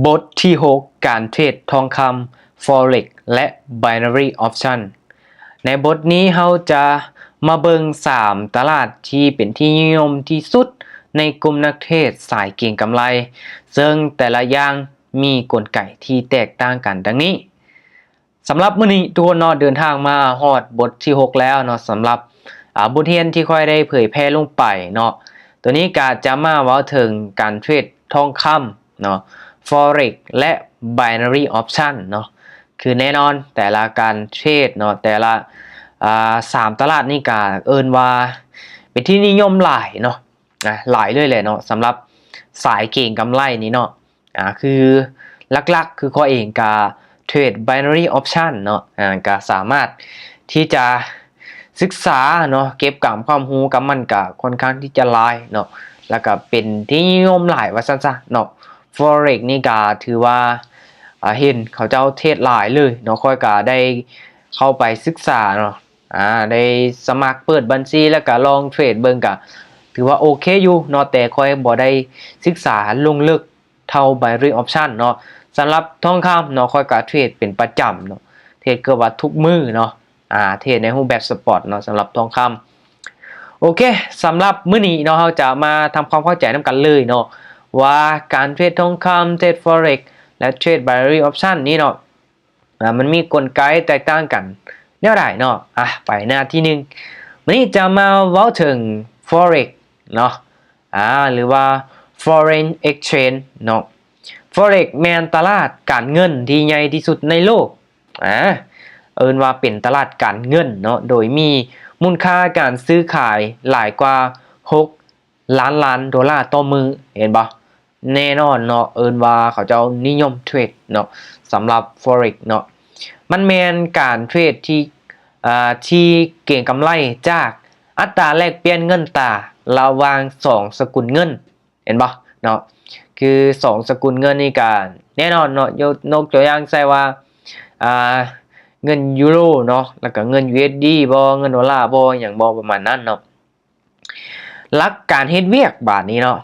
ບົດທີຫົກ ການເທຣດທອງຄຳ Forex ແລະ Binary Option. ໃນບົດນີ້ເຮົາຈະມາເບິ່ງສາມຕະຫຼາດທີ່ເປັນທີ່ນິຍົມທີ່ສຸດໃນກຸ່ມນັກເທຣດສາຍເກັງກຳໄລ, ເຊິ່ງແຕ່ລະຢ່າງມີກົນໄກທີ່ແຕກຕ່າງກັນດັ່ງນີ້. ສຳລັບມື້ນີ້ທຸກຄົນເນາະ ເດີນທາງມາຮອດບົດທີຫົກແລ້ວເນາະ ສຳລັບ ອາ ບົດຮຽນທີ່ຂ້ອຍໄດ້ເຜີຍແຜ່ລົງໄປເນາະ. ໂຕນີ້ກະຈະມາເວົ້າເຖິງການເທຣດທອງຄຳເນາະ Forex ແລະ Binary Option ເນາະ. ຄືແນ່ນອນແຕ່ລະການເທຣດເນາະ ແຕ່ລະ ອາ ສາມຕະຫຼາດນີ້ກະເອີ້ນວ່າເປັນທີ່ນິຍົມຫຼາຍເນາະ ອາ ຫຼາຍເລີຍແຫຼະເນາະ ສຳລັບສາຍເກັງກຳໄລນີ້ເນາະ. ອາ ຄືຫຼັກໆ ຄືຂ້ອຍເອງກະເທຣດ Binary Option ເນາະ ອາ ກະສາມາດທີ່ຈະສຶກສາເນາະ ເກັບກຳຄວາມຮູ້ກັບມັນກະຄ່ອນຂ້າງທີ່ຈະຫຼາຍເນາະ ແລ້ວກະເປັນທີ່ນິຍົມຫຼາຍວ່າຊັ້ນຊະເນາະ. Forex ນີ້ກະຖືວ່າ ອາ ເຫັນເຂົາເຈົ້າເທຣດຫຼາຍເລີຍເນາະ ຂ້ອຍກະໄດ້ເຂົ້າໄປສຶກສາເນາະ ອາ ໄດ້ສະໝັກເປີດບັນຊີ ແລ້ວກະລອງເທຣດເບິ່ງ ກະຖືວ່າໂອເຄຢູ່ເນາະ ແຕ່ຂ້ອຍບໍ່ໄດ້ສຶກສາລົງເລິກ ເທົ່າ Binary Option ເນາະ. ສຳລັບທອງຄຳເນາະ ຂ້ອຍກະເທຣດເປັນປະຈຳເນາະ ເທຣດເກືອບວ່າທຸກມື້ເນາະ ອາ ເທຣດໃນຮູບແບບ Spot ເນາະ ສຳລັບທອງຄຳ. ໂອເຄ ສຳລັບມື້ນີ້ເນາະ ເຮົາຈະມາທຳຄວາມເຂົ້າໃຈນຳກັນເລີຍເນາະ ວ່າການເທຣດທອງຄຳ ເທຣດ Forex ແລະ ເທຣດ Binary Option ນີ້ເນາະ ອາ ມັນມີກົນໄກແຕກຕ່າງກັນແນວໃດເນາະ. ອາ ໄປໜ້າທີໜຶ່ງ ມື້ນີ້ຈະມາເວົ້າເຖິງ Forex ເນາະ ອາ ຫຼືວ່າ Foreign Exchange ເນາະ. Forex ແມ່ນຕະຫຼາດການເງິນທີ່ໃຫຍ່ທີ່ສຸດໃນໂລກ ອາ ເອີ້ນວ່າເປັນຕະຫຼາດການເງິນເນາະ ໂດຍມີມູນຄ່າການຊື້ຂາຍຫຼາຍກວ່າຫົກລ້ານລ້ານໂດລາຕໍ່ມື້ ເຫັນບໍ່? ແນ່ນອນເນາະ ເອີ້ນວ່າເຂົາເຈົ້ານິຍົມເທຣດເນາະ ສຳລັບ Forex ເນາະ. ມັນແມ່ນການເທຣດທີ່ ອາ ທີ່ເກັງກຳໄລຈາກອັດຕາແລກປ່ຽນເງິນຕາລະຫວ່າງສອງສະກຸນເງິນ ເຫັນບໍ່ເນາະ? ຄືສອງສະກຸນເງິນນີ້ກະແນ່ນອນເນາະ ຍົກ ຍົກຕົວຢ່າງໃສ່ວ່າ ອາ ເງິນຢູໂຣເນາະ ແລ້ວກະເງິນ USD ບໍ່ ເງິນໂດລາບໍ່ ຫຍັງບໍ່ ປະມານນັ້ນເນາະ. ຫຼັກການເຮັດວຽກບາດນີ້ເນາະ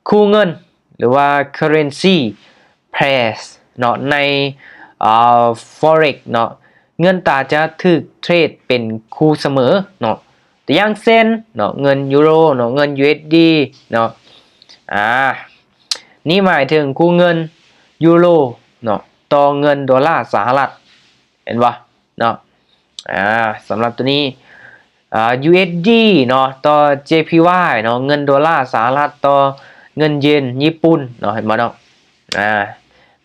ຄູ່ເງິນ ຫຼືວ່າ currency pairs ເນາະ ໃນ ອາ Forex ເນາະ ເງິນຕາຈະຖືກເທຣດເປັນຄູ່ສະເໝີເນາະ. ຕົວຢ່າງເຊັ່ນເນາະ ເງິນຢູໂຣເນາະ ເງິນ USD ເນາະ ອາ ນີ້ໝາຍເຖິງຄູ່ເງິນຢູໂຣເນາະ ຕໍ່ເງິນໂດລາສະຫະລັດ ເຫັນບໍ່ເນາະ? ອາ ສຳລັບຕົວນີ້ ອາ USD ເນາະ ຕໍ່ JPY ເນາະ ເງິນໂດລາສະຫະລັດຕໍ່ເງິນເຢນຍີ່ປຸ່ນເນາະ ເຫັນບໍ່ເນາະ? ອາ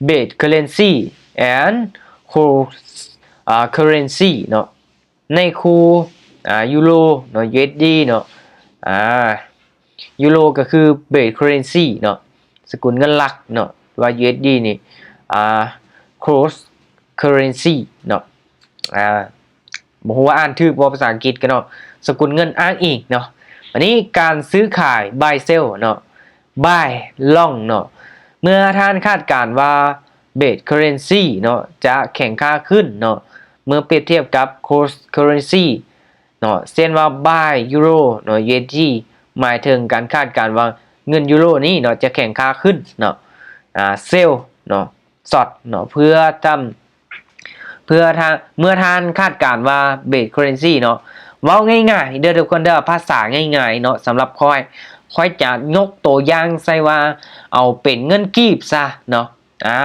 Base currency and cross ອາ currency ເນາະ ໃນຄູ່ ອາ ຢູໂຣເນາະ USD ເນາະ ອາ ຢູໂຣກໍຄື base currency ເນາະ ສະກຸນເງິນຫຼັກເນາະ ວ່າ USD ນີ້ ອາ cross currency ເນາະ ອາ ບໍ່ຮູ້ວ່າອ່ານຖືກບໍ່ພາສາອັງກິດກະເນາະ ສະກຸນເງິນອ້າງອີງເນາະ. ບາດນີ້ການຊື້ຂາຍ buy sell ເນາະ buy long ເນາະ ເມື່ອທ່ານຄາດການວ່າ base currency ເນາະ ຈະແຂງຄ່າຂຶ້ນເນາະ ເມື່ອປຽບທຽບກັບ cross currency ເນາະ ເຊັ່ນວ່າ buy ຢູໂຣເນາະ USD ໝາຍເຖິງການຄາດການວ່າເງິນຢູໂຣນີ້ເນາະ ຈະແຂງຄ່າຂຶ້ນເນາະ ອາ sell ເນາະ short ເນາະ ເພື່ອທຳ ເພື່ອ ເມື່ອທ່ານຄາດການວ່າ base currency ເນາະ ເວົ້າງ່າຍໆເດີທຸກຄົນເດີ ພາສາງ່າຍໆເນາະ ສຳລັບຂ້ອຍ ຂ້ອຍຈະຍົກຕົວຢ່າງໃສ່ວ່າ ເອົາເປັນເງິນກີບຊະເນາະ ອາ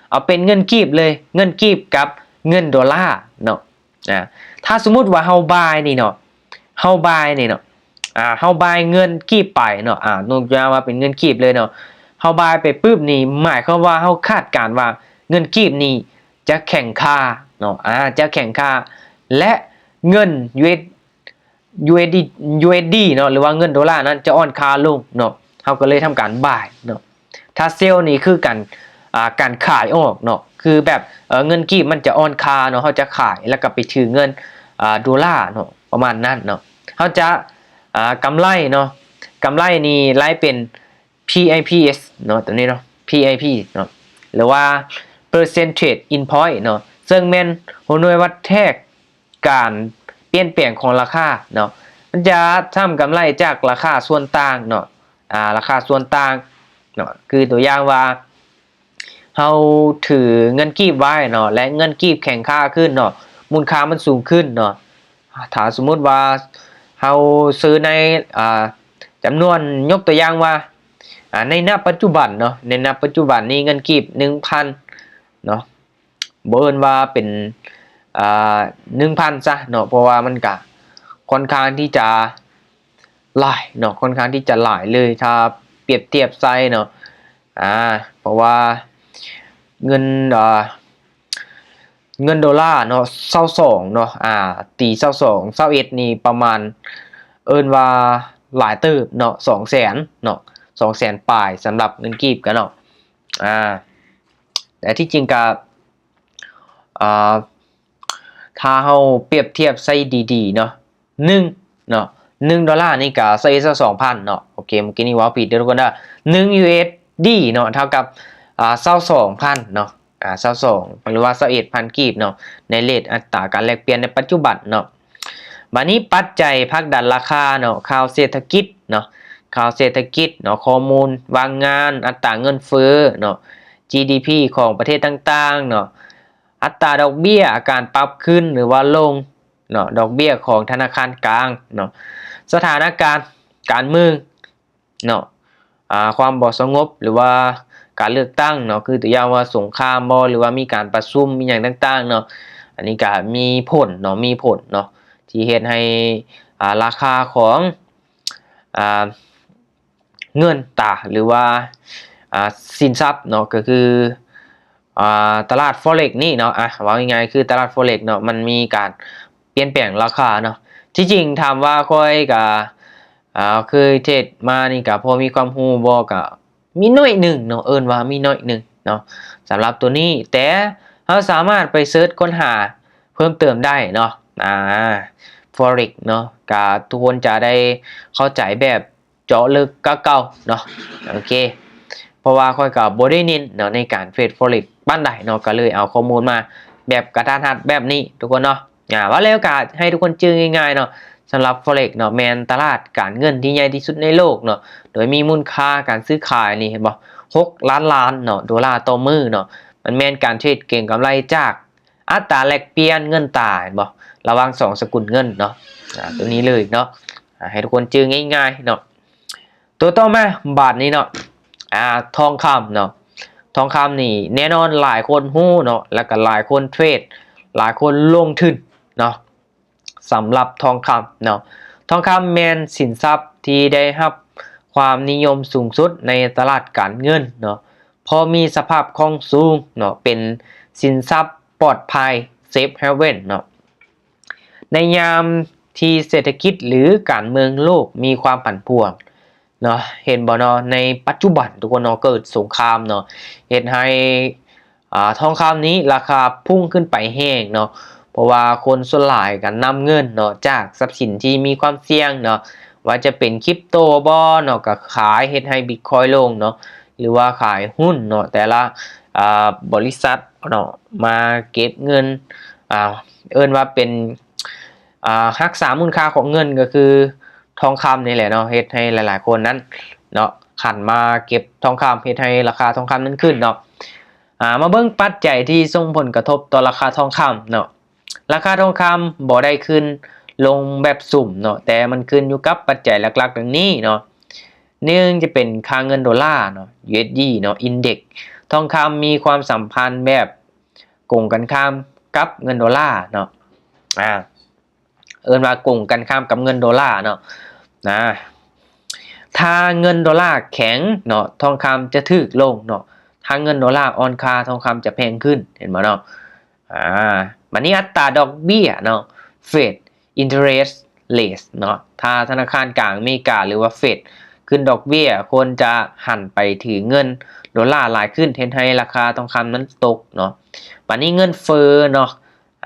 ເອົາເປັນເງິນກີບເລີຍ ເງິນກີບກັບເງິນໂດລາເນາະ. ອາ ຖ້າສົມມຸດວ່າເຮົາ buy ນີ້ເນາະ ເຮົາ buy ນີ້ເນາະ ອາ ເຮົາ buy ເງິນກີບໄປເນາະ ອາ ຍົກຕົວຢ່າງວ່າເປັນເງິນກີບເລີຍເນາະ ເຮົາ buy ໄປປຶບນີ້ ໝາຍຄວາມວ່າເຮົາຄາດການວ່າເງິນກີບນີ້ຈະແຂງຄ່າເນາະ ອາ ຈະແຂງຄ່າ ແລະ ເງິນ USD USD ເນາະ ຫຼືວ່າເງິນໂດລານັ້ນຈະອ່ອນຄ່າລົງເນາະ ເຮົາກໍເລີຍທຳການ buy ເນາະ. ຖ້າ sell ນີ້ຄືການ ອາ ການຂາຍອອກເນາະ ຄືແບບ ເອີ ເງິນກີບມັນຈະອ່ອນຄ່າເນາະ ເຮົາຈະຂາຍແລ້ວກໍໄປຖືເງິນ ອາ ໂດລາເນາະ ປະມານນັ້ນເນາະ. ເຮົາຈະ ອາ ກຳໄລເນາະ ກຳໄລນີ້ໄລ່ເປັນ PIPS ເນາະ ຕົວນີ້ເນາະ PIP ເນາະ ຫຼືວ່າ percentage in point ເນາະ ເຊິ່ງແມ່ນຫົວໜ່ວຍວັດແທກ ການປ່ຽນແປງຂອງລາຄາເນາະ ມັນຈະທຳກຳໄລຈາກລາຄາສ່ວນຕ່າງເນາະ ອາ ລາຄາສ່ວນຕ່າງເນາະ ຄືຕົວຢ່າງວ່າ ເຮົາຖືເງິນກີບໄວ້ເນາະ ແລະ ເງິນກີບແຂງຄ່າຂຶ້ນເນາະ ມູນຄ່າມັນສູງຂຶ້ນເນາະ. ຖ້າສົມມຸດວ່າເຮົາຊື້ໃນ ອ່າ ຈຳນວນ ຍົກຕົວຢ່າງວ່າ ອ່າ ໃນ ນະ ປັດຈຸບັນເນາະ ໃນ ນະ ປັດຈຸບັນນີ້ເງິນກີບໜຶ່ງພັນເນາະ ບໍ່ເອີ້ນວ່າເປັນ ອ່າ ໜຶ່ງພັນຊະເນາະ ເພາະວ່າມັນກະຄ່ອນຂ້າງທີ່ຈະຫຼາຍເນາະ ຄ່ອນຂ້າງທີ່ຈະຫຼາຍເລີຍ ຖ້າປຽບທຽບໃສ່ເນາະ ອ່າ ເພາະວ່າເງິນ ອ່າ ເງິນໂດລາເນາະ ຊາວສອງເນາະ ອ່າ ຕີຊາວສອງ ຊາວເອັດນີ້ປະມານ ເອີ້ນວ່າຫຼາຍເຕີບເນາະ ສອງແສນເນາະ ສອງແສນປາຍ ສຳລັບເງິນກີບກະເນາະ ອ່າ ແຕ່ທີ່ຈິງກະ ອ່າ ຖ້າເຮົາປຽບທຽບໃສ່ດີໆເນາະ ໜຶ່ງເນາະ ໜຶ່ງໂດລານີ້ກະຊາວເອັດ ຊາວສອງພັນເນາະ ໂອເຄ ເມື່ອກີ້ນີ້ເວົ້າຜິດເດີທຸກຄົນເດີ ໜຶ່ງ USD ເນາະ ເທົ່າກັບ ອ່າ ຊາວສອງພັນເນາະ ອ່າ ຊາວສອງ ຫຼືວ່າຊາວເອັດພັນກີບເນາະ ໃນເຣດອັດຕາການແລກປ່ຽນໃນປັດຈຸບັນເນາະ. ບາດນີ້ປັດໄຈຜັກດັນລາຄາເນາະ ຂ່າວເສດຖະກິດເນາະ ຂ່າວເສດຖະກິດເນາະ ຂໍ້ມູນວ່າງງານ ອັດຕາເງິນເຟີ້ເນາະ GDP ຂອງປະເທດຕ່າງໆເນາະ ອັດຕາດອກເບ້ຍ ການປັບຂຶ້ນ ຫຼືວ່າລົງເນາະ ດອກເບ້ຍຂອງທະນາຄານກາງເນາະ ສະຖານະການການເມືອງເນາະ ອ່າ ຄວາມບໍ່ສະຫງົບ ຫຼືວ່າການເລືອກຕັ້ງເນາະ ຄືຕົວຢ່າງວ່າສົງຄາມບໍ ຫຼືວ່າມີການປະຊຸມ ມີຫຍັງຕ່າງໆເນາະ ອັນນີ້ກະມີຜົນເນາະ ມີຜົນເນາະ ທີ່ເຮັດໃຫ້ ອ່າ ລາຄາຂອງ ອ່າ ເງິນຕາ ຫຼືວ່າ ອ່າ ສິນຊັບເນາະ ກະຄື ອ່າ ຕະຫຼາດ Forex ນີ້ເນາະ ອ່າ ເວົ້າງ່າຍໆ ຄືຕະຫຼາດ Forex ເນາະ ມັນມີການປ່ຽນແປງລາຄາເນາະ. ທີ່ຈິງຖາມວ່າຂ້ອຍກະ ອ່າ ເຄີຍເທຣດມານີ້ກະພໍມີຄວາມຮູ້ບໍ່ ກະມີໜ້ອຍໜຶ່ງເນາະ ເອີ້ນວ່າມີໜ້ອຍໜຶ່ງເນາະ ສຳລັບໂຕນີ້ ແຕ່ເຮົາສາມາດໄປເສີດຄົ້ນຫາເພີ່ມເຕີມໄດ້ເນາະ ອ່າ Forex ເນາະ ກະທຸກຄົນຈະໄດ້ເຂົ້າໃຈແບບ ເຈາະເລິກກວ່າເກົ່າເນາະ ໂອເຄ ເພາະວ່າຂ້ອຍກໍບໍ່ໄດ້ເນັ້ນເນາະໃນການເທຣດ Forex ປານໃດເນາະ ກໍເລີຍເອົາຂໍ້ມູນມາແບບກະທັນຫັນແບບນີ້ທຸກຄົນເນາະ. ອ່າ ວ່າແລ້ວກໍໃຫ້ທຸກຄົນຈື່ງ່າຍໆເນາະ ສຳລັບ Forex ເນາະ ແມ່ນຕະຫຼາດການເງິນທີ່ໃຫຍ່ທີ່ສຸດໃນໂລກເນາະ ໂດຍມີມູນຄ່າການຊື້ຂາຍນີ້ ເຫັນບໍ່ ຫົກລ້ານລ້ານເນາະ ໂດລາຕໍ່ມື້ເນາະ ມັນແມ່ນການເທຣດເກັງກຳໄລຈາກ ອັດຕາແລກປ່ຽນເງິນຕາ ເຫັນບໍ່ ລະຫວ່າງສອງສະກຸນເງິນເນາະ ອ່າ ຕົວນີ້ເລີຍເນາະ ອ່າ ໃຫ້ທຸກຄົນຈື່ງ່າຍໆເນາະ. ຕົວຕໍ່ມາບາດນີ້ເນາະ ອ່າ ທອງຄຳເນາະ ທອງຄຳນີ້ແນ່ນອນຫຼາຍຄົນຮູ້ເນາະ ແລ້ວກໍຫຼາຍຄົນເທຣດ ຫຼາຍຄົນລົງທຶນເນາະ. ສຳລັບທອງຄຳເນາະ ທອງຄຳແມ່ນສິນຊັບທີ່ໄດ້ຮັບຄວາມນິຍົມສູງສຸດໃນຕະຫຼາດການເງິນເນາະ ເພາະມີສະພາບຄ່ອງສູງເນາະ ເປັນສິນຊັບປອດໄພ Safe Haven ເນາະ ໃນຍາມທີ່ເສດຖະກິດ ຫຼື ການເມືອງໂລກມີຄວາມຜັນຜວນເນາະ ເຫັນບໍ່ເນາະ ໃນປັດຈຸບັນທຸກຄົນເນາະ ເກີດສົງຄາມເນາະ ເຮັດໃຫ້ ອ່າ ທອງຄຳນີ້ລາຄາພຸ່ງຂຶ້ນໄປແຮງເນາະ ເພາະວ່າຄົນສ່ວນຫຼາຍກໍນຳເງິນເນາະ ຈາກຊັບສິນທີ່ມີຄວາມສ່ຽງເນາະ ວ່າຈະເປັນຄຣິບໂຕບໍເນາະ ກໍຂາຍເຮັດໃຫ້ບິດຄອຍລົງເນາະ ຫຼືວ່າຂາຍຫຸ້ນເນາະ ແຕ່ລະ ອ່າ ບໍລິສັດເນາະ ມາເກັບເງິນ ອ່າ ເອີ້ນວ່າເປັນ ອ່າ ຮັກສາມູນຄ່າຂອງເງິນ ກໍຄືທອງຄຳນີ້ແຫຼະເນາະ ເຮັດໃຫ້ຫຼາຍໆຄົນນັ້ນເນາະ ຫັນມາເກັບທອງຄຳ ເຮັດໃຫ້ລາຄາທອງຄຳນັ້ນຂຶ້ນເນາະ. ອ່າ ມາເບິ່ງປັດໄຈທີ່ສົ່ງຜົນກະທົບຕໍ່ລາຄາທອງຄຳເນາະ ລາຄາທອງຄຳບໍ່ໄດ້ຂຶ້ນລົງແບບສຸ່ມເນາະ ແຕ່ມັນຂຶ້ນຢູ່ກັບປັດໄຈຫຼັກໆດັ່ງນີ້ເນາະ ໜຶ່ງຈະເປັນຄ່າເງິນໂດລາເນາະ USD ເນາະ Index ທອງຄຳມີຄວາມສຳພັນແບບກົງກັນຂ້າມກັບເງິນໂດລາເນາະ ອ່າ ເອີ້ນວ່າກົງກັນຂ້າມກັບເງິນໂດລາເນາະ ນະ ຖ້າເງິນໂດລາແຂງເນາະ ທອງຄຳຈະຖືກລົງເນາະ ຖ້າເງິນໂດລາອ່ອນຄ່າ ທອງຄຳຈະແພງຂຶ້ນ ເຫັນບໍ່ເນາະ ອ່າ ບາດນີ້ອັດຕາດອກເບ້ຍເນາະ Fed Interest Rate ເນາະ ຖ້າທະນາຄານກາງອາເມລິກາ ຫຼືວ່າ Fed ຂຶ້ນດອກເບ້ຍ ຄົນຈະຫັນໄປຖືເງິນໂດລາຫຼາຍຂຶ້ນ ເຮັດໃຫ້ລາຄາທອງຄຳນັ້ນຕົກເນາະ. ບາດນີ້ເງິນເຟີ້ເນາະ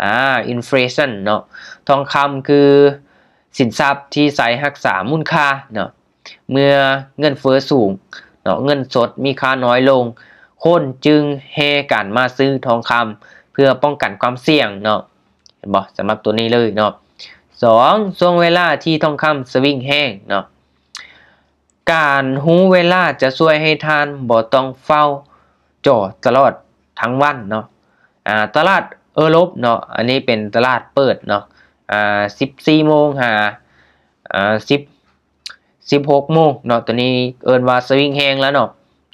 ອ່າ inflation ເນາະ ທອງຄຳຄືສິນຊັບທີ່ໃຊ້ຮັກສາມູນຄ່າເນາະ ເມື່ອເງິນເຟີ້ສູງເນາະ ເງິນສົດມີຄ່ານ້ອຍລົງ ຄົນຈຶ່ງແຫ່ກັນມາຊື້ທອງຄຳເພື່ອປ້ອງກັນຄວາມສ່ຽງເນາະ ເຫັນບໍ່ ສຳລັບຕົວນີ້ເລີຍເນາະ. ສອງ ຊ່ວງເວລາທີ່ທອງຄຳສະວິງແຮງເນາະ ການຮູ້ເວລາຈະຊ່ວຍໃຫ້ທ່ານບໍ່ຕ້ອງເຝົ້າ ຈໍຕະຫຼອດທັງວັນເນາະ. ອາ ຕະຫຼາດເອີຣົບເນາະ ອັນນີ້ເປັນຕະຫຼາດເປີດເນາະ ອາ ສິບສີ່ໂມງຫາ ອາ ສິບ ສິບຫົກໂມງເນາະ ໂຕນີ້ເອີ້ນວ່າສະວິງແຮງແລ້ວເນາະ.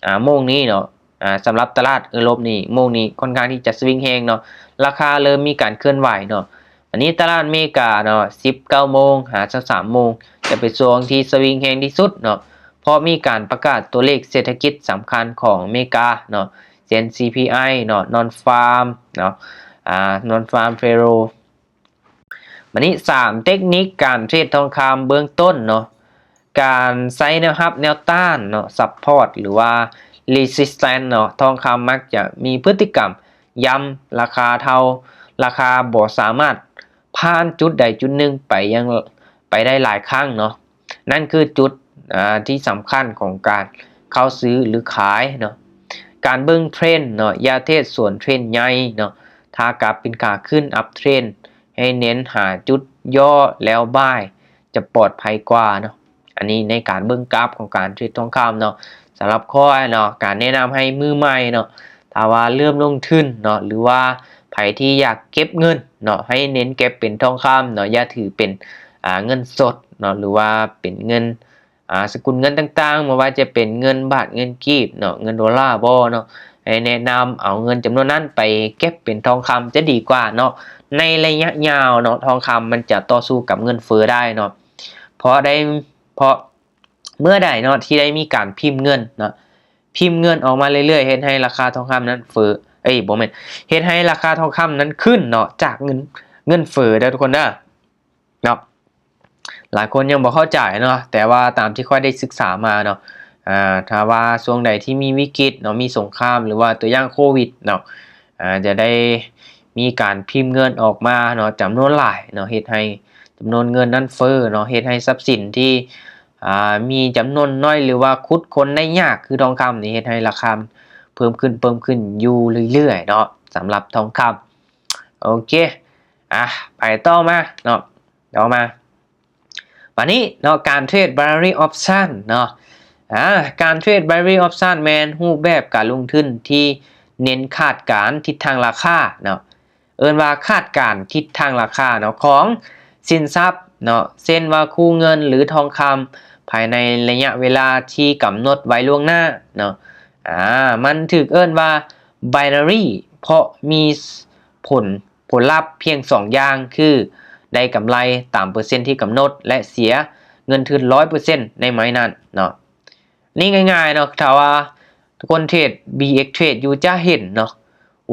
ອາ ໂມງນີ້ເນາະ ອາ ສຳລັບຕະຫຼາດເອີຣົບນີ້ ໂມງນີ້ຄ່ອນຂ້າງທີ່ຈະສະວິງແຮງເນາະ ລາຄາເລີ່ມມີການເຄື່ອນໄຫວເນາະ. ອັນນີ້ຕະຫຼາດອາເມລິກາເນາະ ສິບເກົ້າໂມງຫາຊາວສາມໂມງ ຈະເປັນຊ່ວງທີ່ສະວິງແຮງທີ່ສຸດເນາະ ເພາະມີການປະກາດຕົວເລກເສດຖະກິດສຳຄັນຂອງອາເມລິກາເນາະ ເຊັ່ນ ຊີພີໄອ ເນາະ ນອນຟາມເນາະ ອາ ນອນຟາມເພໂຣ. ບັດນີ້ ສາມ ເຕັກນິກການເທຣດທອງຄຳເບື້ອງຕົ້ນເນາະ ການໃຊ້ແນວຮັບແນວຕ້ານເນາະ ຊັບພອດ ຫຼືວ່າ resistance ເນາະ ທອງຄຳມັກຈະມີພຶດຕິກຳຢ້ຳລາຄາເທົ່າ ລາຄາບໍ່ສາມາດຜ່ານຈຸດໃດຈຸດໜຶ່ງໄປຍັງ ໄປໄດ້ຫຼາຍຄັ້ງເນາະ. ນັ້ນຄືຈຸດ ອາ ທີ່ສຳຄັນຂອງການເຂົ້າຊື້ ຫຼື ຂາຍເນາະ. ການເບິ່ງເທຣນເນາະ ຢ່າເທຣດສວນເທຣນໃຫຍ່ເນາະ. ຖ້າກາບເປັນຂາຂຶ້ນ uptrend ໃຫ້ເນັ້ນຫາຈຸດຫຍໍ້ແລ້ວບາຍ ຈະປອດໄພກວ່າເນາະ. ອັນນີ້ໃນການເບິ່ງກາບຂອງການເທຣດທອງຄຳເນາະ. ສຳລັບຂ້ອຍເນາະ ການແນະນຳໃຫ້ມືໃໝ່ເນາະ ຖ້າວ່າເລີ່ມລົງທຶນເນາະ ຫຼືວ່າໃຜທີ່ຢາກເກັບເງິນເນາະ ໃຫ້ເນັ້ນເກັບເປັນທອງຄຳເນາະ ຢ່າຖືເປັນ ອາ ເງິນສົດເນາະ ຫຼືວ່າເປັນເງິນ ອາ ສະກຸນເງິນຕ່າງໆ ບໍ່ວ່າຈະເປັນເງິນບາດ ເງິນກີບເນາະ ເງິນໂດລາບໍ່ເນາະ. ໃຫ້ແນະນຳເອົາເງິນຈຳນວນນັ້ນໄປເກັບເປັນທອງຄຳຈະດີກວ່າເນາະ. ໃນໄລຍະຍາວເນາະ ທອງຄຳມັນຈະຕໍ່ສູ້ກັບເງິນເຟີ້ໄດ້ເນາະ ເພາະໄດ້ ເພາະເມື່ອໃດເນາະທີ່ໄດ້ມີການພິມເງິນເນາະ ພິມເງິນອອກມາເລື້ອຍໆ ເຮັດໃຫ້ລາຄາທອງຄຳນັ້ນເຟີ້ ເອີຍ ບໍ່ແມ່ນ ເຮັດໃຫ້ລາຄາທອງຄຳນັ້ນຂຶ້ນເນາະ ຈາກເງິນ ເງິນເຟີ້ເດີທຸກຄົນເດີ ເນາະ. ຫຼາຍຄົນຍັງບໍ່ເຂົ້າໃຈເນາະ ແຕ່ວ່າຕາມທີ່ຂ້ອຍໄດ້ສຶກສາມາເນາະ ອາ ຖ້າວ່າຊ່ວງໃດທີ່ມີວິກິດເນາະ ມີສົງຄາມ ຫຼືວ່າຕົວຢ່າງໂຄວິດເນາະ ອາ ຈະໄດ້ມີການພິມເງິນອອກມາເນາະ ຈຳນວນຫຼາຍເນາະ ເຮັດໃຫ້ຈຳນວນເງິນນັ້ນເຟີ້ເນາະ ເຮັດໃຫ້ຊັບສິນທີ່ ອາ ມີຈຳນວນໜ້ອຍ ຫຼືວ່າຂຸດຄົ້ນໄດ້ຍາກ ຄືທອງຄຳນີ້ ເຮັດໃຫ້ລາຄາເພີ່ມຂຶ້ນ ເພີ່ມຂຶ້ນຢູ່ເລື້ອຍໆເນາະ ສຳລັບທອງຄຳ. ໂອເຄ ອາ ໄປຕໍ່ມາເນາະ ຕໍ່ມາ ບາດນີ້ເນາະ ການເທຣດ binary option ເນາະ ອາ ການເທຣດ binary option ແມ່ນຮູບແບບການລົງທຶນທີ່ເນັ້ນຄາດການທິດທາງລາຄາເນາະ ເອີ້ນວ່າຄາດການທິດທາງລາຄາເນາະ ຂອງສິນຊັບເນາະ ເຊັ່ນວ່າຄູ່ເງິນ ຫຼື ທອງຄຳ ພາຍໃນໄລຍະເວລາທີ່ກຳນົດໄວ້ລ່ວງໜ້າເນາະ. ອາ ມັນຖືກເອີ້ນວ່າ binary ເພາະມີ ຜົນ ຜົນລັບພຽງສອງຢ່າງ ຄືໄດ້ກຳໄລຕາມເປີເຊັນທີ່ກຳນົດ ແລະ ເສຍເງິນທຶນຮ້ອຍເປີເຊັນໃນໄມ້ນັ້ນເນາະ. ນີ້ງ່າຍໆເນາະ ຖ້າວ່າທຸກຄົນເທຣດ ບີເອັກ Trade ຢູ່ຈະເຫັນເນາະ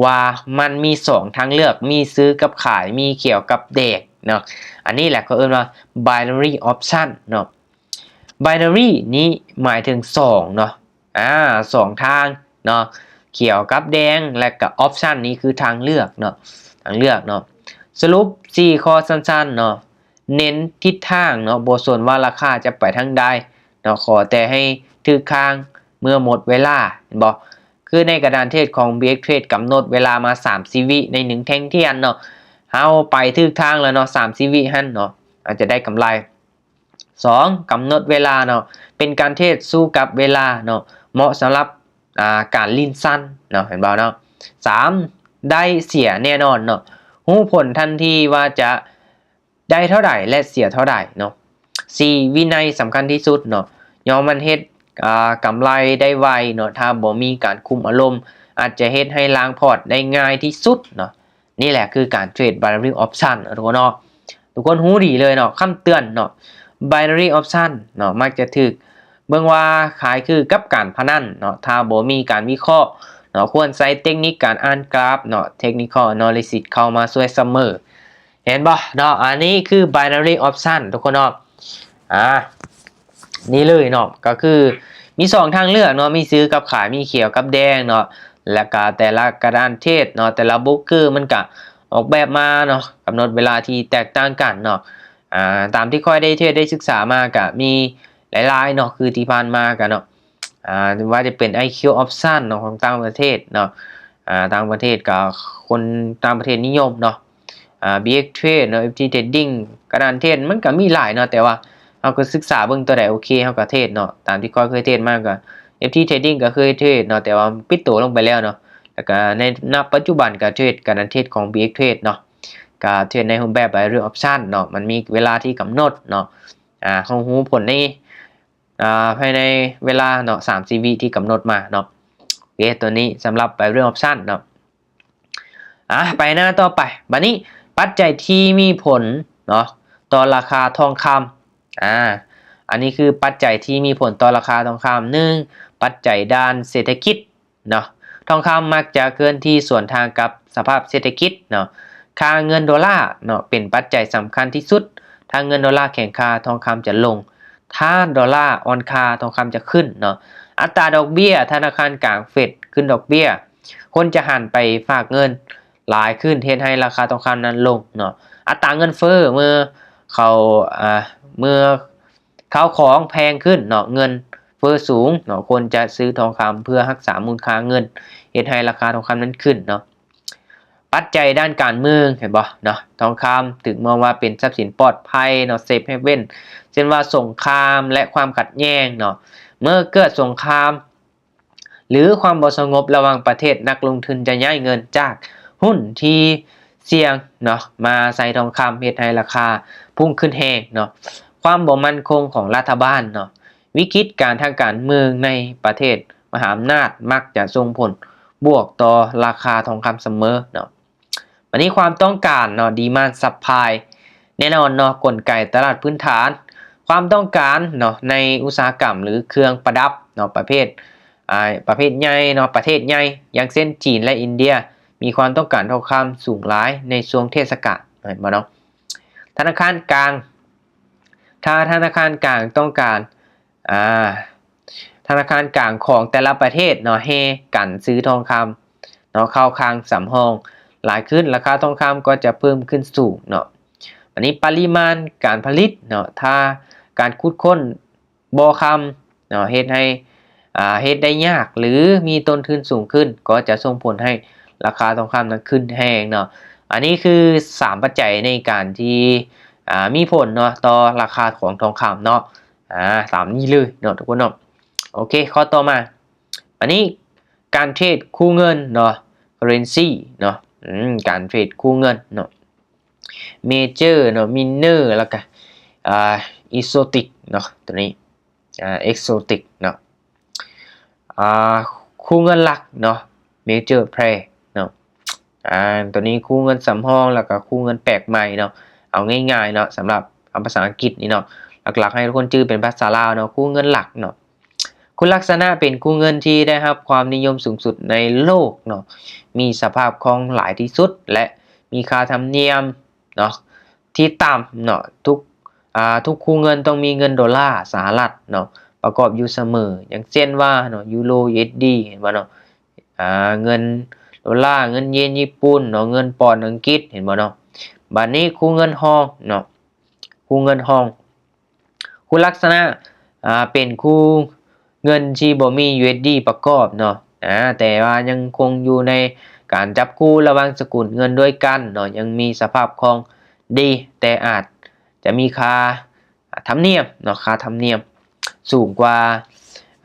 ວ່າມັນມີສອງທາງເລືອກ ມີຊື້ກັບຂາຍ ມີຂຽວກັບແດງເນາະ. ອັນນີ້ແຫຼະເຂົາເອີ້ນວ່າ binary option ເນາະ. binary ນີ້ໝາຍເຖິງສອງເນາະ ອາ ສອງທາງເນາະ ຂຽວກັບແດງ ແລະກະ option ນີ້ຄືທາງເລືອກເນາະ ທາງເລືອກເນາະ. ສະຫຼຸບສີ່ຂໍ້ສັ້ນໆເນາະ ເນັ້ນທິດທາງເນາະ ບໍ່ສົນວ່າລາຄາຈະໄປທາງໃດເນາະ ຂໍແຕ່ໃຫ້ຖືກທາງເມື່ອໝົດເວລາ ເຫັນບໍ່? ຄືໃນກະດານເທຣດຂອງ ບີເອັກ Trade ກຳນົດເວລາມາສາມສິບວິໃນໜຶ່ງແທ່ງທຽນເນາະ ເຮົາໄປຖືກທາງແລ້ວເນາະ ສາມສິບວິຫັ້ນເນາະ ອາດຈະໄດ້ກຳໄລ. ສອງ ກຳນົດເວລາເນາະ ເປັນການເທຣດສູ້ກັບເວລາເນາະ ເໝາະສຳລັບ ອາ ການຫຼິ້ນສັ້ນເນາະ ເຫັນບໍ່ເນາະ? ສາມ ໄດ້ເສຍແນ່ນອນເນາະ ຮູ້ຜົນທັນທີວ່າຈະໄດ້ເທົ່າໃດ ແລະ ເສຍເທົ່າໃດເນາະ. ສີ່ ວິໄນສຳຄັນທີ່ສຸດເນາະ ຍ້ອນມັນເຮັດ ອາ ກຳໄລໄດ້ໄວເນາະ ຖ້າບໍ່ມີການຄຸມອາລົມ ອາດຈະເຮັດໃຫ້ລ້າງພອດໄດ້ງ່າຍທີ່ສຸດເນາະ. ນີ້ແຫຼະຄືການເທຣດ binary option ເນາະ ທຸກຄົນເນາະ ທຸກຄົນຮູ້ດີເລີຍເນາະ ຄຳເຕືອນເນາະ binary option ເນາະ ມັກຈະຖືກເບິ່ງວ່າຄ້າຍຄືກັບການພະນັນເນາະ ຖ້າບໍ່ມີການວິເຄາະເນາະ ຄວນໃຊ້ເຕັກນິກການອ່ານກຣາຟເນາະ technical analysis ເຂົ້າມາຊ່ວຍສະເໝີ ເຫັນບໍ່ເນາະ? ອັນນີ້ຄື binary option ທຸກຄົນເນາະ ອາ ນີ້ເລີຍເນາະ ກໍຄືມີສອງທາງເລືອກເນາະ ມີຊື້ກັບຂາຍ ມີຂຽວກັບແດງເນາະ ແລ້ວກະແຕ່ລະກະດານເທຣດເນາະ ແຕ່ລະໂບຣກເກີມັນກະອອກແບບມາເນາະ ກຳນົດເວລາທີ່ແຕກຕ່າງກັນເນາະ. ອາ ຕາມທີ່ຂ້ອຍໄດ້ເທຣດໄດ້ສຶກສາມາກະມີຫຼາຍໆເນາະ ຄືທີ່ຜ່ານມາກະເນາະ ອາ ວ່າຈະເປັນ ໄອຄິວ option ເນາະ ຂອງຕ່າງປະເທດເນາະ ອາ ຕ່າງປະເທດກະຄົນຕ່າງປະເທດນິຍົມເນາະ ອາ ບີເອັກ Trade ເນາະ ເອັຟທີ Trading ກະດານເທຣດມັນກະມີຫຼາຍເນາະ ແຕ່ວ່າເຮົາກະສຶກສາເບິ່ງຕົວໃດໂອເຄເຮົາກະເທຣດເນາະ ຕາມທີ່ຂ້ອຍເຄີຍເທຣດມາກະ ເອັຟທີ Trading ກໍເຄີຍເທຣດເນາະ ແຕ່ວ່າປິດໂຕລົງໄປແລ້ວເນາະ ແລ້ວກໍໃນ ນະປັດຈຸບັນກໍເທຣດກັນເທຣດຂອງ BX Trade ເນາະ ກໍເທຣດໃນຮູບແບບ Buy Ring Option ເນາະ ມັນມີເວລາທີ່ກຳນົດເນາະ ອາ ເຮົາຮູ້ຜົນໃນ ອາ ພາຍໃນເວລາເນາະ ສາມສິບວິທີ່ກຳນົດມາເນາະ. ໂອເຄ ຕົວນີ້ສຳລັບ Buy Ring Option ເນາະ. ອາ ໄປໜ້າຕໍ່ໄປ. ບັດນີ້ປັດໄຈທີ່ມີຜົນເນາະຕໍ່ລາຄາທອງຄຳ. ອາ ອັນນີ້ຄືປັດໄຈທີ່ມີຜົນຕໍ່ລາຄາທອງຄຳ. ໜຶ່ງ ປັດໄຈດ້ານເສດຖະກິດເນາະ. ທອງຄຳມັກຈະເຄື່ອນທີ່ສວນທາງກັບສະພາບເສດຖະກິດເນາະ. ຄ່າເງິນໂດລາເນາະ ເປັນປັດໄຈສຳຄັນທີ່ສຸດ. ຖ້າເງິນໂດລາແຂງຄ່າ ທອງຄຳຈະລົງ. ຖ້າໂດລາອ່ອນຄ່າ ທອງຄຳຈະຂຶ້ນເນາະ. ອັດຕາດອກເບ້ຍ ທະນາຄານກາງເຟດຂຶ້ນດອກເບ້ຍ ຄົນຈະຫັນໄປຝາກເງິນຫຼາຍຂຶ້ນ ເຮັດໃຫ້ລາຄາທອງຄຳນັ້ນລົງເນາະ. ອັດຕາເງິນເຟີ້ ເມື່ອເຂົາ ອາ ເມື່ອເຂົ້າຂອງແພງຂຶ້ນເນາະ ເງິນເຟີ້ສູງເນາະ ຄົນຈະຊື້ທອງຄຳເພື່ອຮັກສາມູນຄ່າເງິນ ເຮັດໃຫ້ລາຄາທອງຄຳນັ້ນຂຶ້ນເນາະ. ປັດໄຈດ້ານການເມືອງ ເຫັນບໍ່ເນາະ ທອງຄຳຖືກມອງວ່າເປັນຊັບສິນປອດໄພເນາະ Safe Haven ເຊັ່ນວ່າສົງຄາມ ແລະ ຄວາມຂັດແຍ່ງເນາະ. ເມື່ອເກີດສົງຄາມ ຫຼື ຄວາມບໍ່ສະຫງົບລະຫວ່າງປະເທດ ນັກລົງທຶນຈະຍ້າຍເງິນຈາກຫຸ້ນທີ່ສ່ຽງເນາະ ມາໃສ່ທອງຄຳ ເຮັດໃຫ້ລາຄາພຸ່ງຂຶ້ນແຮງເນາະ. ຄວາມບໍ່ໝັ້ນຄົງຂອງລັດຖະບານເນາະ ວິກິດການທາງການເມືອງໃນປະເທດມະຫາອຳນາດ ມັກຈະສົ່ງຜົນບວກຕໍ່ລາຄາທອງຄຳສະເໝີເນາະ. ບັດນີ້ຄວາມຕ້ອງການເນາະ Demand Supply ແນ່ນອນເນາະ ກົນໄກຕະຫຼາດພື້ນຖານ ຄວາມຕ້ອງການເນາະ ໃນອຸດສາຫະກຳ ຫຼື ເຄື່ອງປະດັບເນາະ ປະເພດ ອາ ປະເພດໃຫຍ່ເນາະ ປະເທດໃຫຍ່ ຢ່າງເຊັ່ນ ຈີນ ແລະ ອິນເດຍ ມີຄວາມຕ້ອງການທອງຄຳສູງຫຼາຍໃນຊ່ວງເທດສະການ ເຫັນບໍ່ເນາະ. ທະນາຄານກາງ ຖ້າທະນາຄານກາງຕ້ອງການ ອາ ທະນາຄານກາງຂອງແຕ່ລະປະເທດເນາະ ແຫ່ກັນຊື້ທອງຄຳເນາະ ເຂົ້າຄັງສຳຮອງຫຼາຍຂຶ້ນ ລາຄາທອງຄຳກໍຈະເພີ່ມຂຶ້ນສູງເນາະ. ອັນນີ້ປະລິມານການຜະລິດເນາະ ຖ້າການຂຸດຄົ້ນບໍ່ຄຳເນາະ ເຮັດໃຫ້ ອາ ເຮັດໄດ້ຍາກ ຫຼື ມີຕົ້ນທຶນສູງຂຶ້ນ ກໍຈະສົ່ງຜົນໃຫ້ລາຄາທອງຄຳນັ້ນຂຶ້ນແຮງເນາະ. ອັນນີ້ຄືສາມປັດໄຈໃນການທີ່ ອາ ມີຜົນເນາະ ຕໍ່ລາຄາຂອງທອງຄຳເນາະ. ອາ ຕາມນີ້ເລີຍເນາະທຸກຄົນເນາະ. ໂອເຄ ຂໍ້ຕໍ່ມາ ອັນນີ້ການເທຣດຄູ່ເງິນເນາະ Currency ເນາະ ອືມ ການເທຣດຄູ່ເງິນເນາະ Major ເນາະ Minor ແລ້ວກະ ອາ Exotic ເນາະ ຕົວນີ້ ອາ Exotic ເນາະ ອາ ຄູ່ເງິນຫຼັກເນາະ Major Pair ເນາະ ອາ ຕົວນີ້ຄູ່ເງິນສຳຮອງ ແລ້ວກະຄູ່ເງິນແປກໃໝ່ເນາະ. ເອົາງ່າຍໆເນາະ ສຳລັບ ເອົາພາສາອັງກິດນີ້ເນາະ ຫຼັກໆໃຫ້ທຸກຄົນຈື່ເປັນພາສາລາວເນາະ ຄູ່ເງິນຫຼັກເນາະ. ຄຸນລັກສະນະເປັນຄູ່ເງິນທີ່ໄດ້ຮັບຄວາມນິຍົມສູງສຸດໃນໂລກເນາະ ມີສະພາບຄອງຫຼາຍທີ່ສຸດ ແລະ ມີຄ່າທຳນຽມເນາະ ທີ່ຕ່ຳເນາະ. ທຸກ ອາ ທຸກຄູ່ເງິນຕ້ອງມີເງິນໂດລາສະຫະລັດເນາະ ປະກອບຢູ່ສະເໝີ ຢ່າງເຊັ່ນວ່າເນາະ ຢູໂຣ ຢູເອັສດີ ເຫັນບໍ່ເນາະ ອາ ເງິນໂດລາ ເງິນເຢນຍີ່ປຸ່ນເນາະ ເງິນປອນອັງກິດ ເຫັນບໍ່ເນາະ. ບາດນີ້ຄູ່ເງິນຮອງເນາະ ຄູ່ເງິນຮອງ ຄຸນລັກສະນະ ອາ ເປັນຄູ່ເງິນທີ່ບໍ່ມີ USD ປະກອບເນາະ ອາ ແຕ່ວ່າຍັງຄົງຢູ່ໃນການຈັບຄູ່ລະຫວ່າງສະກຸນເງິນດ້ວຍກັນເນາະ ຍັງມີສະພາບຄອງດີ ແຕ່ອາດຈະມີຄ່າທຳນຽມເນາະ ຄ່າທຳນຽມສູງກວ່າ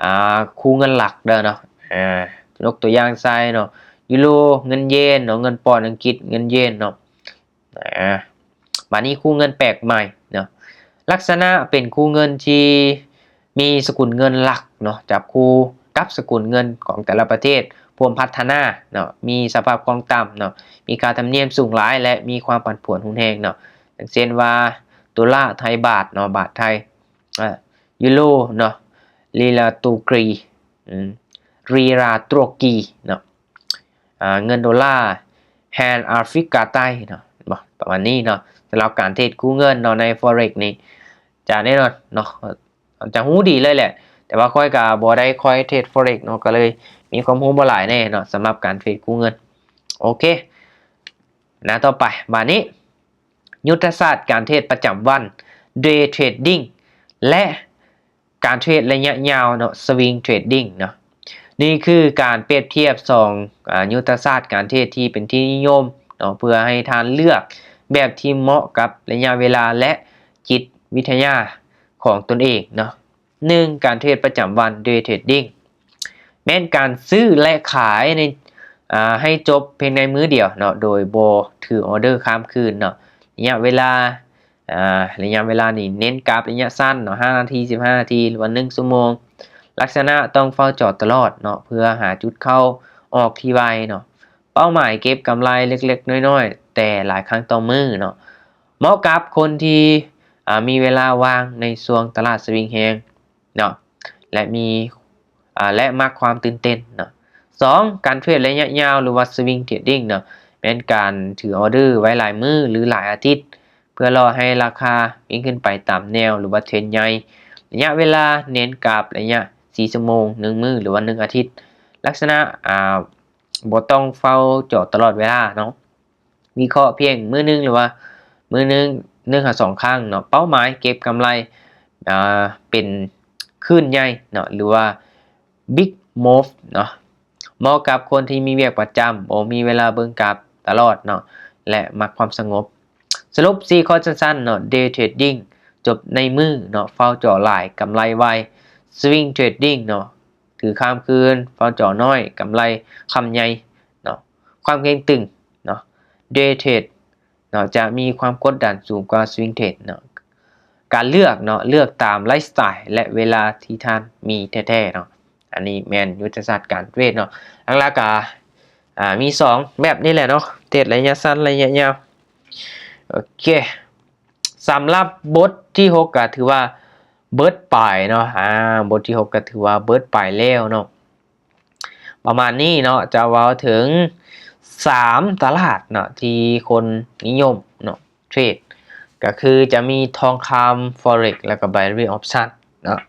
ອາ ຄູ່ເງິນຫຼັກເດີເນາະ ອາ ຍົກຕົວຢ່າງໃສ່ເນາະ ຢູໂຣ ເງິນເຢນເນາະ ເງິນປອນອັງກິດ ເງິນເຢນເນາະ. ອາ ບາດນີ້ຄູ່ເງິນແປກໃໝ່ເນາະ ລັກສະນະເປັນຄູ່ເງິນທີ່ມີສະກຸນເງິນຫຼັກເນາະ ຈັບຄູ່ກັບສະກຸນເງິນຂອງແຕ່ລະປະເທດພວມພັດທະນາເນາະ ມີສະພາບຄອງຕ່ຳເນາະ ມີຄ່າທຳນຽມສູງຫຼາຍ ແລະ ມີຄວາມຜັນຜວນຮຸນແຮງເນາະ ຢ່າງເຊັ່ນວ່າ ໂດລາ ໄທ ບາດເນາະ ບາດໄທ ອາ ຢູໂຣເນາະ ລີລາຕຸກຣີ ອືມ ລີລາຕຸກຣີເນາະ ອາ ເງິນໂດລາ ແຮນອາຟຣິກາໃຕ້ເນາະ ເຫັນບໍ່ ປະມານນີ້ເນາະ. ສຳລັບການເທຣດຄູ່ເງິນເນາະ ໃນ Forex ນີ້ ຈະແນ່ນອນເນາະ ຈະຮູ້ດີເລີຍແຫຼະ ແຕ່ວ່າຂ້ອຍກະບໍ່ໄດ້ຄ່ອຍເທຣດ Forex ເນາະ ກໍເລີຍມີຄວາມຮູ້ບໍ່ຫຼາຍແນ່ເນາະ ສຳລັບການເທຣດກູ້ເງິນ. ໂອເຄ ໜ້າຕໍ່ໄປ ບາດນີ້ ຍຸດທະສາດການເທຣດປະຈຳວັນ Day Trading ແລະ ການເທຣດໄລຍະຍາວເນາະ Swing Trading ເນາະ. ນີ້ຄືການປຽບທຽບສອງ ອາ ຍຸດທະສາດການເທຣດທີ່ເປັນທີ່ນິຍົມເນາະ ເພື່ອໃຫ້ທ່ານເລືອກແບບທີ່ເໝາະກັບໄລຍະເວລາ ແລະ ຈິດວິທະຍາຂອງຕົນເອງເນາະ. ໜຶ່ງ ການເທຣດປະຈຳວັນ Day Trading ແມ່ນການຊື້ ແລະ ຂາຍໃນ ອາ ໃຫ້ຈົບພຽງໃນມື້ດຽວເນາະ ໂດຍບໍ່ຖືອໍເດີຂ້າມຄືນເນາະ. ໄລຍະເວລາ ອາ ໄລຍະເວລານີ້ເນັ້ນກາບໄລຍະສັ້ນເນາະ ຫ້ານາທີ ສິບຫ້ານາທີ ຫຼືວ່າໜຶ່ງຊົ່ວໂມງ. ລັກສະນະຕ້ອງເຝົ້າຈໍຕະຫຼອດເນາະ ເພື່ອຫາຈຸດເຂົ້າອອກທີ່ໄວເນາະ. ເປົ້າໝາຍເກັບກຳໄລເລັກໆນ້ອຍໆ ແຕ່ຫຼາຍຄັ້ງຕໍ່ມື້ເນາະ. ເໝາະກັບຄົນທີ່ ອາ ມີເວລາວ່າງໃນຊ່ວງຕະຫຼາດສະວິງແຮງເນາະ ແລະ ມີ ອາ ແລະ ມັກຄວາມຕື່ນເຕັ້ນເນາະ. ສອງ ການເທຣດໄລຍະຍາວ ຫຼືວ່າ Swing Trading ເນາະ ແມ່ນການຖືອໍເດີໄວ້ຫຼາຍມື້ ຫຼື ຫຼາຍອາທິດ ເພື່ອລໍໃຫ້ລາຄາວິ່ງຂຶ້ນໄປຕາມແນວ ຫຼືວ່າເທຣນໃຫຍ່. ໄລຍະເວລາເນັ້ນກາບໄລຍະສີ່ຊົ່ວໂມງ, ໜຶ່ງມື້ ຫຼືວ່າໜຶ່ງອາທິດ. ລັກສະນະ ອາ ບໍ່ຕ້ອງເຝົ້າຈໍຕະຫຼອດເວລາເນາະ. ວິເຄາະພຽງມື້ໜຶ່ງ ຫຼືວ່າມື້ໜຶ່ງ ໜຶ່ງຫາສອງຄັ້ງເນາະ. ເປົ້າໝາຍເກັບກຳໄລ ອາ ເປັນຄື້ນໃຫຍ່ເນາະ ຫຼືວ່າ Big Move ເນາະ. ເໝາະກັບຄົນທີ່ມີວຽກປະຈຳ, ບໍ່ມີເວລາເບິ່ງກາບຕະຫຼອດເນາະ ແລະ ມັກຄວາມສະຫງົບ. ສະຫຼຸບສີ່ຂໍ້ສັ້ນໆເນາະ, Day Trading ຈົບໃນມື້ເນາະ, ເຝົ້າຈໍຫຼາຍ, ກຳໄລໄວ. Swing Trading ເນາະ, ຖືຂ້າມຄືນ, ເຝົ້າຈໍນ້ອຍ, ກຳໄລຄຳໃຫຍ່ເນາະ. ຄວາມເຄັ່ງຕຶງເນາະ, Day Trade ເນາະ ຈະມີຄວາມກົດດັນສູງກວ່າ Swing Trade ເນາະ. ການເລືອກເນາະ, ເລືອກຕາມໄລຟ໌ສະໄຕລ໌ ແລະ ເວລາທີ່ທ່ານມີແທ້ໆເນາະ. ອັນນີ້ແມ່ນຍຸດທະສາດການເທຣດເນາະ. ຫຼັກໆກະ ອາ ມີສອງແບບນີ້ແຫຼະເນາະ, ເທຣດໄລຍະສັ້ນ ໄລຍະຍາວ. ໂອເຄ ສຳລັບບົດທີຫົກກະຖືວ່າເບິດໄປເນາະ. ອາ ບົດທີຫົກກະຖືວ່າເບິດໄປແລ້ວເນາະ. ປະມານນີ້ເນາະ, ຈະເວົ້າເຖິງສາມຕະຫຼາດເນາະ ທີ່ຄົນນິຍົມເນາະ ເທຣດ ກະຄືຈະມີທອງຄຳ, Forex ແລ້ວກະ Binary Option ເນາະ.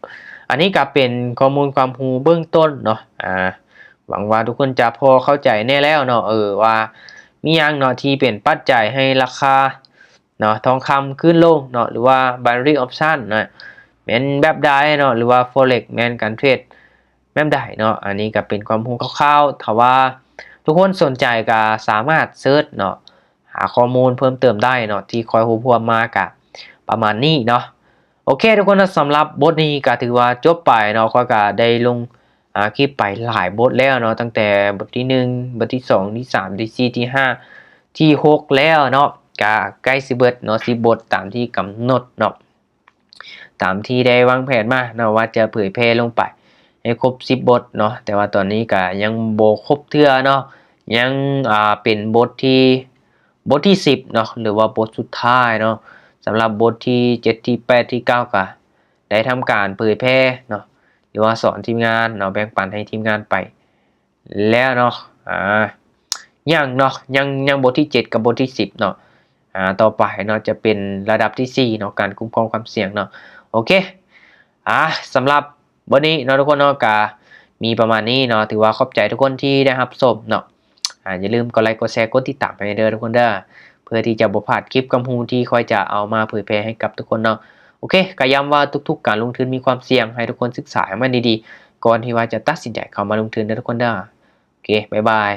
ອັນນີ້ກະເປັນຂໍ້ມູນຄວາມຮູ້ເບື້ອງຕົ້ນເນາະ. ອາ ຫວັງວ່າທຸກຄົນຈະພໍເຂົ້າໃຈແດ່ແລ້ວເນາະ, ເອີ ວ່າມີຫຍັງເນາະທີ່ເປັນປັດໄຈໃຫ້ລາຄາ ເນາະ ທອງຄຳຂຶ້ນລົງເນາະ ຫຼືວ່າ Binary Option ເນາະ ແມ່ນແບບໃດເນາະ ຫຼືວ່າ Forex ແມ່ນການເທຣດແບບໃດເນາະ. ອັນນີ້ກະເປັນຄວາມຮູ້ຄ່າວໆ, ຖ້າວ່າທຸກຄົນສົນໃຈກະສາມາດເສີດເນາະ ຫາຂໍ້ມູນເພີ່ມເຕີມໄດ້ເນາະ. ທີ່ຂ້ອຍຮວບຮວມມາກະປະມານນີ້ເນາະ. ໂອເຄທຸກຄົນເນາະ, ສຳລັບບົດນີ້ກະຖືວ່າຈົບໄປເນາະ. ຂ້ອຍກະໄດ້ລົງ ອາ ຄລິບໄປຫຼາຍບົດແລ້ວເນາະ, ຕັ້ງແຕ່ບົດທີໜຶ່ງ, ບົດທີສອງ, ທີສາມ, ທີສີ່, ທີຫ້າ, ທີຫົກແລ້ວເນາະ. ກະໃກ້ຊິເບິດເນາະ, ສິບບົດຕາມທີ່ກຳນົດເນາະ, ຕາມທີ່ໄດ້ວາງແຜນມາເນາະ ວ່າຈະເຜີຍແຜ່ລົງໄປໃຫ້ຄົບສິບບົດເນາະ. ແຕ່ວ່າຕອນນີ້ກະຍັງບໍ່ຄົບເທື່ອເນາະ, ຍັງ ອາ ເປັນບົດທີ ບົດທີສິບເນາະ ຫຼືວ່າບົດສຸດທ້າຍເນາະ. ສຳລັບບົດທີເຈັດ, ທີແປດ, ທີເກົ້າ ກະໄດ້ທຳການເຜີຍແຜ່ເນາະ ຫຼືວ່າສອນທີມງານເນາະ, ແບ່ງປັນໃຫ້ທີມງານໄປແລ້ວເນາະ. ອາ ຍັງເນາະ, ຍັງ ຍັງບົດທີເຈັດກັບບົດທີສິບເນາະ. ອາ ຕໍ່ໄປເນາະ ຈະເປັນລະດັບທີສີ່ເນາະ, ການຄຸ້ມຄອງຄວາມສ່ຽງເນາະ. ໂອເຄ ອາ ສຳລັບ ມື້ນີ້ເນາະທຸກຄົນເນາະ ກະມີປະມານນີ້ເນາະ. ຖືວ່າຂອບໃຈທຸກຄົນທີ່ໄດ້ຮັບຊົມເນາະ. ອາ ຢ່າລືມກົດໄລ ກົດແຊ ກົດຕິດຕາມໃຫ້ເດີທຸກຄົນເດີ ເພື່ອທີ່ຈະບໍ່ພາດຄລິບຄວາມຮູ້ທີ່ຂ້ອຍຈະເອົາມາເຜີຍແຜ່ໃຫ້ກັບທຸກຄົນເນາະ. ໂອເຄ ກະຢ້ຳວ່າທຸກໆການລົງທຶນມີຄວາມສ່ຽງ, ໃຫ້ທຸກຄົນສຶກສາໃຫ້ມັນດີໆ ກ່ອນທີ່ວ່າຈະຕັດສິນໃຈເຂົ້າມາລົງທຶນເດີທຸກຄົນເດີ. ໂອເຄ ບາຍບາຍ.